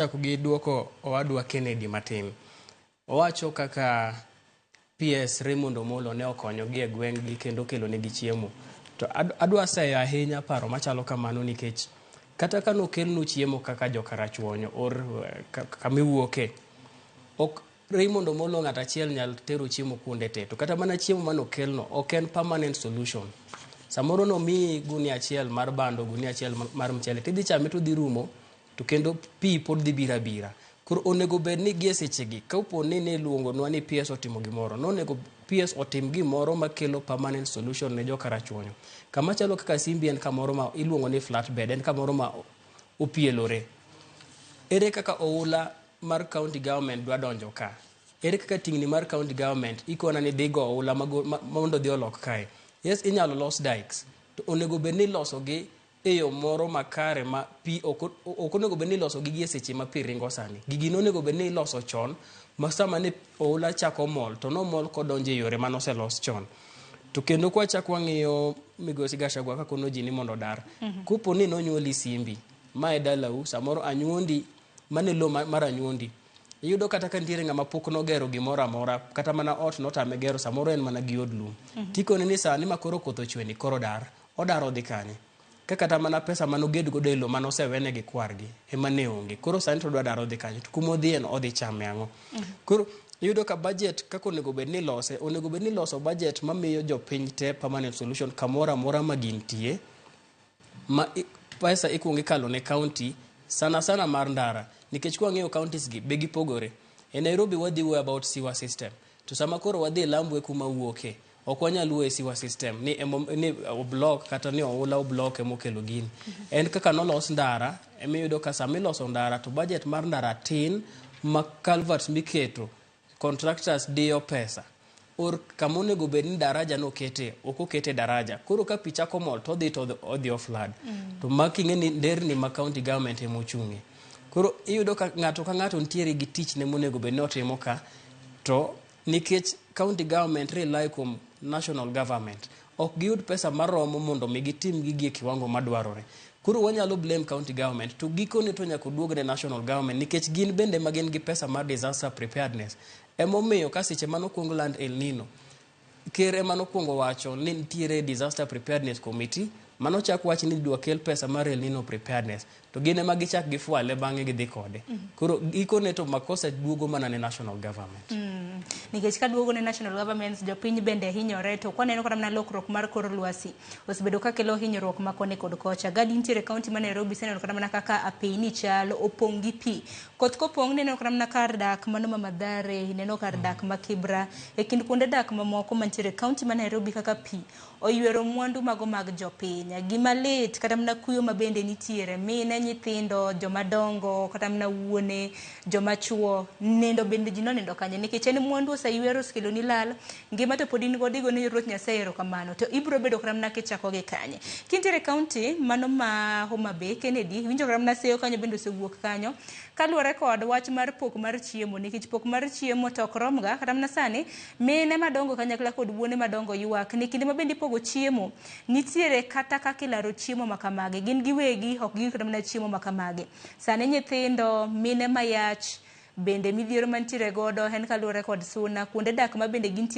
Chako gi duoko owadwa Kennedy matin. Owacho kaka PS Raymond Omolo ne okonyogi e gweng'gi kendo okelonegi chiemo. To adwa seyo ahinya paro machalo kamano nikech kata ka nokelnu chiemo kaka jokarachuonyo or kamiwuoke, ok Raymond Omolo ng'at achiel nyal tero chiemo kuonde te. To kata mana chiemo manokelno ok en permanent solution. Samoro nomiyi gunia achiel mar bando, gunia achiel mar mchele, tidhi chame to dhi rumo to kendo pi pod dhi biro abira. Koro onego bed ni gie sechegi kapo ni niluongonwa ni PS otimo gimoro, nonego PS otim gimoro makelo permanent solution ne jokarachuonyo. Kama chalo kaka Simbi en kamoro ma iluongo ni flat bed, en kamoro ma opielore. Ere kaka oula mar county government dwa donjo ka? Ere kaka tingni mar county government ikona ni dhi go oula mondo odhi olok kae? Yes, inyalo los dikes, to onego bed ni ilosogi e yo moro makare ma pi ok onego bed ni iloso gi e seche ma pi ringo sani. Gigi nonego bed ni iloso chon ma sama ne oula chako mol to nomol kodonjo e yore mane oselos chon. To kendo kwachak wang'iyo migosi Gachagua kakono ji ni mondo odar. Kopo ni nonyuoli Simbi, ma e dalau, samoro anyuondi, mano e lo mar anyuondi. Iyudo kata ka nitiere ng'ama pok nogero gimoro amora, kata mana ot notame gero, samoro en mana gi od lum. Tikone ni sani ma koro koth ochwe ni koro dar. Odar odhi kanye? Ka kata mana pesa mane oged godo e lowo mane osewene gi kwargi ema ne onge. Koro sani to odwa dar odhi kanye? To kuma odhiye no odhi chame ang'o? Koro iyudo ka budget kaka onego bed ni ilose, onego bed ni iloso budget mamiyo jopiny te permanent solution kamoro amora ma gintie ma pesa ikuongo ikalo ne county sana sana mar ndara nikech kwang'iyo counties gi be gipogore. E Nairobi wadhi wuoyo about sewer system to sama koro wadhi e Lambwe kuma wuoke ok wanyal wuoyo e sewer system ni, emo, ni oblock kata ni oula oblock emokelo gini. En kaka nolos ndara emiyudo ka sama iloso ndara to budget mar ndara tin ma culverts miketo contractors diyo pesa or kama onego bed ni daraja nokete ok okete daraja koro ka pi chako mol to odhi to odhi oflood. To ma king'e ni nderni ma county government ema ochung'e. Koro iyudo ka ng'ato ka ng'ato nitiere gi tichne monego bed ni otimo ka to nikech county government rely kuom national government ok giyud pesa maromo mondo mi gitim gigi e kiwango madwarore. Koro wanyalo blame county government to gikone to nyaka oduog ne national government nikech gin bende ma gin gi pesa mar disaster preparedness. Emomiyo ka seche manokwong land El Nino, ker ema nokwongo wacho ni nitiere disaster preparedness committee manochak wach ni idwa kel pesa mar El Nino preparedness to gin ema gichak gifwale bang'e gidhi kode. Koro gikone to makosa duogo mana ne national government. Nikech ka duogo ne national government, jopiny bende hinyore to kwaneno kata mana lokruok mar kor lwasi osebedo ka kelo hinyruok ma koni kod kocha. Gadi nitiere kaunti ma Nairobi seneno kata mana kaka apeyni chal opong' gi pi. Koth kopong' ineno kata mana kar dak mano ma Mathare, ineno kar dak ma Kibra, e kind kuonde dak mamoko mantiere kaunti ma Nairobi kaka pi oywero mwandu mago mag jopiny. Gima lit kata mana kuyo ma bende nitiere, mine, nyithindo, joma dongo, kata mana wuone, joma chuo, nindo bende ji nonindo kanye nikech en mwandu oseywero osekeloni lal, ngima to pod in godo igone Ruoth Nyasaye erokamano to ibiro bedo kata mana kichako gi kanye. Kintiere kaunti mano ma Homa Bay, Kennedy, iwinjo kata mana seyo kanyo bende osewuok kanyo kaluwore kod wach mar pok mar chiemo nikech pok mar chiemo to ok romga kata mana sani mine madongo kanyakla kod wuone madongo ywak ni kinde ma bende ipogo chiemo nitiere kata kaka ilaro chiemo ma kamagi gin giwegi ok giyud kata mana chiemo ma kamagi. Sani nyithindo, mine mayach bende midhiero mantiere godo en kaluwore kod suna kuonde dak ma bende gintie.